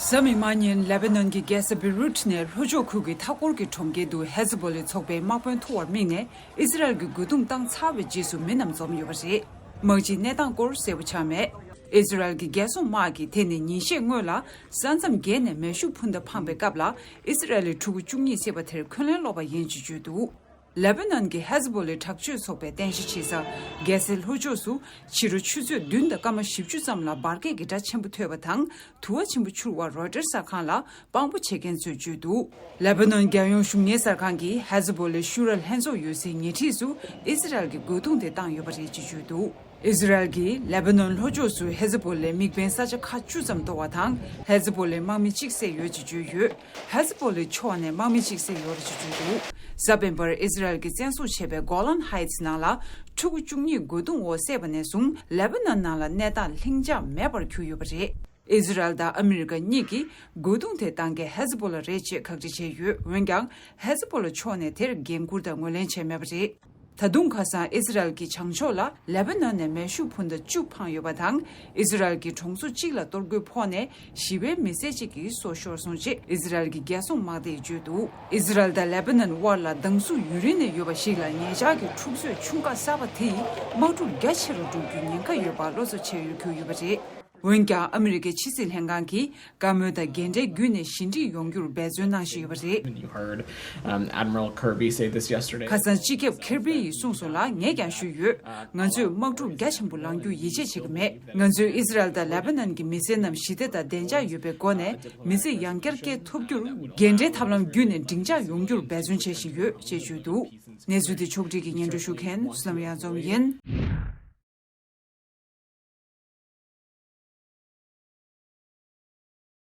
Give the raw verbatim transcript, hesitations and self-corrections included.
གཟའ་མིག་དམར་ཉིན་ལེ་བྷ་ནོན་གྱི་རྒྱལ་ས་བེ་རུད་ནས་ལྷོ་ཕྱོགས་ཁུལ་གྱི་མཐའ་འཁོར་གྱི་གྲོང་ཁྱེར་དུ་ཧེ་ཛི་བོ་ལའི་ཚོགས་པའི་དམག་དཔོན་ཐུག་པར་དམིགས་ནས་ཨི་ཟི་རལ་གྱི་རྒོལ་རྡུང་བཏང་ཚར་བའི་རྗེས་སུ་མི་རྣམས་འཛོམས་ཡོད་པ་རེད། དམག་སྤྱིའི་གནས་སྟངས་སྐོར་གསལ་པོ་ཆགས་མེད། ཨི་ཟི་རལ་གྱི་རྒྱལ་སྲུང་དམག་གིས་དེ་ནི་ཉིན་ཤས་སྔོན་ལ་ས་མཚམས་བརྒལ་ནས་མེ་ཤུགས་འཕུར་མདའ་འཕངས་པའི་སྐབས་ལ་ཨི་ཟི་རལ་ལི་ཕྲུ་གུ་བཅུ་གཉིས་བསད་པ་དེར་འཁོན་ལན་སློག་པ་ཡིན་ཅེས་བརྗོད་འདུག་ལེ་བྷ་ནོན་གྱི་ཧེ་ཛི་བོ་ལའི་དྲག་སྤྱོད་ཚོགས་པས་རྟེན་གཞི་བྱེད་ས་རྒྱལ་སའི་ལྷོ་ཕྱོགས་སུ་ཕྱི་དྲོ་ཆུ་ཚོད་བདུན་དང་སྐར་མ་བཞི་བཅུ་ཙམ་ལ་འབར་གས་ཀྱི་སྒྲ་ཆེན་པོ་ཐོས་པ་དང་དུ་བ་ཆེན་པོ་འཕྱུར་བ་རོའི་ཊར་གསར་ཁང་ལ་དཔང་པོ་བྱེད་མཁན་ཚོས་བརྗོད་འདུག་ལེ་བྷ་ནོན་རྒྱལ་ཡོངས་གཞུང་གཉེར་གསར་ཁང་གིས་ཧེ་ཛི་བོ་ལའི་ཤུ་ར་ལྷན་ཚོགས་ཡོད་སའི་ཉེ་འཁྲིས་སུ་ཨི་ཟི་རལ་གྱི་རྒོལ་རྡུང་དེ་བཏང་ཡོད་པ་རེད་ཅེས་བརྗོད་འདུག་ཨི་ཟི་རལ་གྱིས་ལེ་བྷ་ནོན་ལྷོ་ཕྱོགས་སུ་ཧེ་ཛི་བོ་ལའི་དམིགས་འབེན་ས་ཆ་ཁག་བཅུ་ཙམ་གཏོར་བ་དང་ཧེ་ཛི་བོ་ལའི་དམག་མི་གཅིག་བསད་ཡོད་ཅེས་བརྗོད་ཡོད། ཧེ་ཛི་བོ་ལའི་ཕྱོགས་ནས་དམག་མི་གཅིག་བསད་ཡོད་རེད་ཅེས་བརྗོད་འདུག་གཟའ་སྤེན་པར་ཨི་ཟི་རལ་གྱིས་བཙན་བཟུང་བྱས་པའི་གོ་ལན་ཧའི་ཊི་ནང་ལ་ཕྲུ་གུ་བཅུ་གཉིས་རྒོལ་རྡུང་འོག་བསད་པ་ནས་བཟུང་ལེ་བྷ་ནོན་ནང་ལ་གནས་སྟངས་ལྷིང་འཇགས་མེད་པར་གྱུར་ཡོད་པ་རེད། ཨི་ཟི་རལ་དང་ཨ་མི་རི་ཀ་གཉིས་ཀྱིས་རྒོལ་རྡུང་དེ་བཏང་མཁན་ཧེ་ཛི་བོ་ལ་རེད་ཅེས་ཁག་དཀྲི་བྱས་ཡོད། འོན་ཀྱང་ཧེ་ཛི་བོ་ལ་ཕྱོགས་ནས་དེར་འགན་འཁུར་དང་ངོས་ལེན་བྱས་མེད་པ་རེད། ད་དུང་ཁ་སང་ཨི་ཟི་རལ་གྱིས་བྱང་ཕྱོགས་ལ་ལེ་བྷ་ནོན་ནས་མེ་ཤུགས་འཕུར་མདའ་བཅུ་འཕངས་ཡོད་པ་དང་ཨི་ཟི་རལ་གྱི་གྲོང་ཚོ་གཅིག་ལ་གཏོར་རྒོལ་ཕོག་ནས་ཞི་བའི་མི་སེར་གཅིག་གི་སྲོག་ཤོར་སོང་ཅེས་ཨི་ཟི་རལ་གྱི་རྒྱལ་སྲུང་དམག་སྡེས་བརྗོད་འདུག་ཨི་ཟི་རལ་དང་ལེ་བྷ་ནོན་དབར་ལ་སྡང་ཟུག་ཡུན་རིང་ནས་ཡོད་པ་ཞིག་ལ་ཉེ་ཆར་གྱི་འཁྲུག་རྩོད་ཆུང་ཁག་གསར་པ་དེ་ཡིས་དམག་འཁྲུག་རྒྱ་ཆེ་རུ་འགྲོ་རྒྱུའི་ཉེན་ཁ་ཡོད་པ་བློ་འཚབ་བྱས་ཡོད་ཁུལ་ཡོད་པ་རེད། འོན་ཀྱང་ཨ་མི་རི་ཀའི་ཕྱི་སྲིད་ལྷན་ཁང་གིས་བཀའ་མོལ་དང་འགན་འཁྲི་བརྒྱུད་ནས་ཞི་འགྲིག་ཡོང་རྒྱུར་འབད་བརྩོན་གནང་བཞིན་ཡོད་པ་རེད། And you heard, um, Admiral Kirby say this yesterday. ཁ་སང་སྤྱི་ཁྱབ་ཁེར་བྷི་ཡིས་གསུངས་སོང་ལ། ངས་ཀྱང་ཞུས་ཡོད། ང་ཚོས་དམག་འཁྲུག་རྒྱ་ཆེན་པོ་ལངས་རྒྱུ་ཡིད་ཆེས་བྱེད་ཀྱི་མེད། ང་ཚོས་ཨི་ཟི་རལ་དང་ལེ་བྷ་ནན་གྱི་མི་སེར་རྣམས་ཞི་བདེ་དང་བདེ་འཇགས་ཡོད་པའི་སྒོ་ནས་མི་ཚེ་ཡང་བསྐྱར་སྐྱེལ་ཐུབ་རྒྱུར་འགན་འཁྲིའི་ཐབས་ལམ་བརྒྱུད་ནས་འགྲིག་འཇགས་ཡོང་རྒྱུར་འབད་བརྩོན་བྱེད་བཞིན་ཡོད་ཅེས་བརྗོད་འདུག་གནས་ཚུལ་དེ་ཕྱོགས་སྒྲིག་གིས་སྙན་སྒྲོན་ཞུ་མཁན་བསོད་ནམས་གཡང་འཛོམས་ཡིན།